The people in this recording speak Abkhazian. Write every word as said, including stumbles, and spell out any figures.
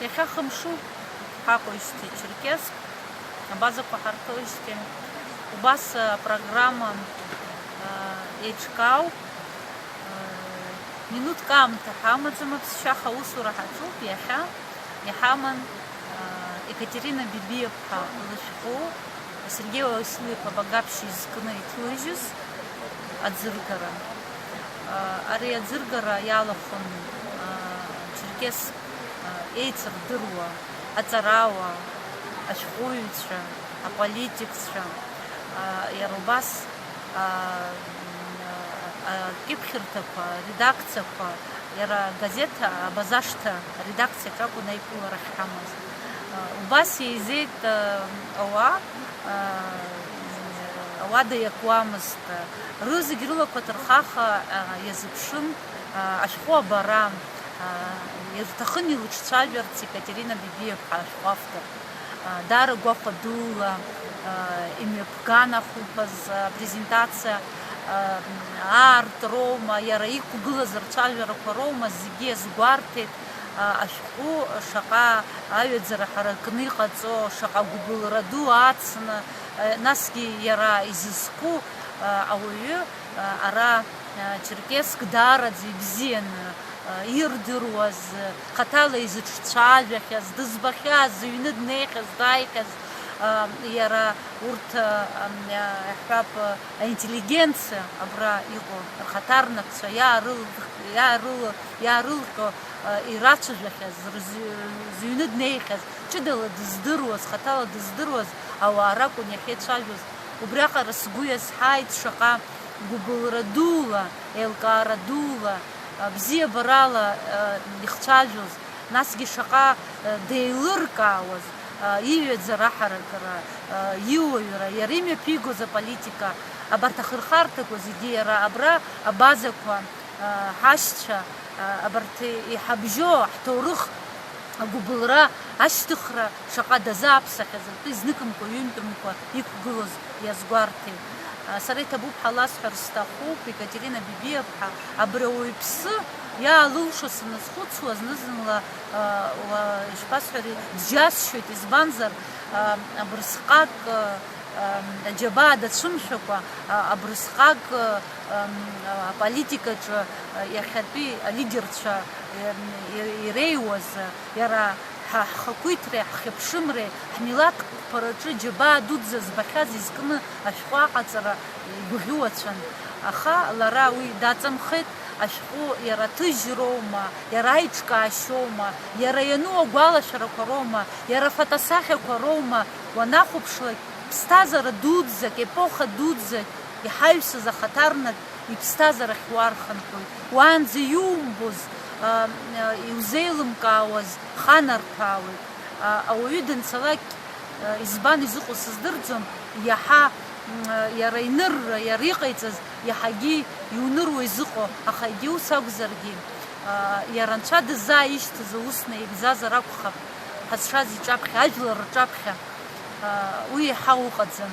Иахьа хымшуп ҳаҟоижьҭеи Черкесск, абазақәа ҳарҭоижьҭеи. Убас апрограмма еиҿкаауп. Минуҭк аамҭа ҳамаӡам, аԥсшьаха аусура ҳаҿуп. Иахьа иҳаман Екатерина Бибиаԥҳа лышәҟәы Сергеи Уасил-иԥа Багаԥшь изкны иҭылыжьыз аӡыргара. Ари аӡыргара иалахәын Черкесск еицырдыруа аҵарауаа, ашәҟәыҩҩцәа, аполитикцәа, иара убас акьыԥхьырҭақәа, аредакциақәа, иара агазеҭ Абазашҭа аредакциаҿ акәын аиԥылара ахьҳамаз. Убас еизеит ауаа, ауада иакуамызт. Рызегь рылақәа ҭырхаха иазыԥшын ашәҟәы абара. Ирҭахын илыҿцәажәарц Екатерина Бибиаԥҳа ашәҟәы автор. Даара гәахәа дула имҩаԥган ахәылԥаз апрезентациа аартроума, иара иқәгылаз рцәажәарақәа роума, зегьы иазгәарҭеит. Ашәҟәы шаҟа аҩаӡара ҳаракны иҟаҵо, шаҟа гәыбылра ду ацны, насгьы иара изызку ауаҩы ара Черкесск даараӡа ибзианы ирдыруаз, хаҭала изыҽцәажәахьаз, дызбахьаз, зыҩны днеихьаз, дааихьаз, иара урҭ, иаҳҳәап, аинтеллигенциа абра иҟоу рхаҭарнакцәа иаарыл-, иаарыл-, иаарылҟьо, ирацәажәахьаз, рзы-, зыҩны днеихьаз, ҷыдала дыздыруаз, хаҭала дыздыруаз ауаа ракәын иахьеицәажәоз. Убриаҟара сгәы иазҳаит шаҟа гәыбылра дула, еилкаара дула, бзиабарала ихцәажәоз, насгьы шаҟа деилыркаауаз, иҩаӡара ҳаракыра, иуаҩра, иара имҩаԥигоз аполитика, абарҭ ахырхарҭақәа зегьы иара абра абазақәа, ҳашьцәа, абарҭ иҳабжьоу ҳҭоурых агәыбылра ашьҭыхра шаҟа дазааԥсахьаз, акы изныкымкәа, ҩынтәымкәа иқәгылоз иазгәарҭеит. Сара иҭабуп ҳәа ласҳәар сҭахуп, Екатерина Бибиаԥҳа, абри ауаҩԥсы иаалылшо саназхәыцуа, зны-зынла, ишԥасҳәари, дџьасшьоит, избанзар, абырсҟак, аџьабаа дацәымшәакәа, абырсҟак аполитикаҿы иахьатәи алидерцәа иреиуаз, иара ҳа ҳхақәиҭреи ҳхьыԥшымреи ҳмилаҭ қәԥараҿы џьабаа дуӡӡа збахьаз изкны ашәҟәы аҟаҵара игәаӷьуацәан. Аха лара уи даҵамхеит, ашәҟәы иара ҭыжьроума, иара аиҿкаашьоума, иара иану агәалашәарақәа роума, иара афотосахьақәа роума, уанахәаԥшлак, ԥсҭазаара дуӡӡак, епоха дуӡӡак иҳаҩсыз ахаҭарнак иԥсҭазаарахь уархынҳәуеит. Уаанӡа иумбоз, а, а, иузеилымкаауаз ханарҭәаауеит. А, ауаҩы данцалак, а, избан изыҟоу сыздырӡом, иаҳа, м, а, иара инырра, иара иҟаиҵаз иаҳагьы иуныруа изыҟоу, аха егьа ус акәзаргьы, а, иара анцәа дыззааишьҭыз аус наигӡазар акәхап, ҳазшаз иҿаԥхьа, ажәлар рҿаԥхьа. Уи еиҳа ыҟаӡам.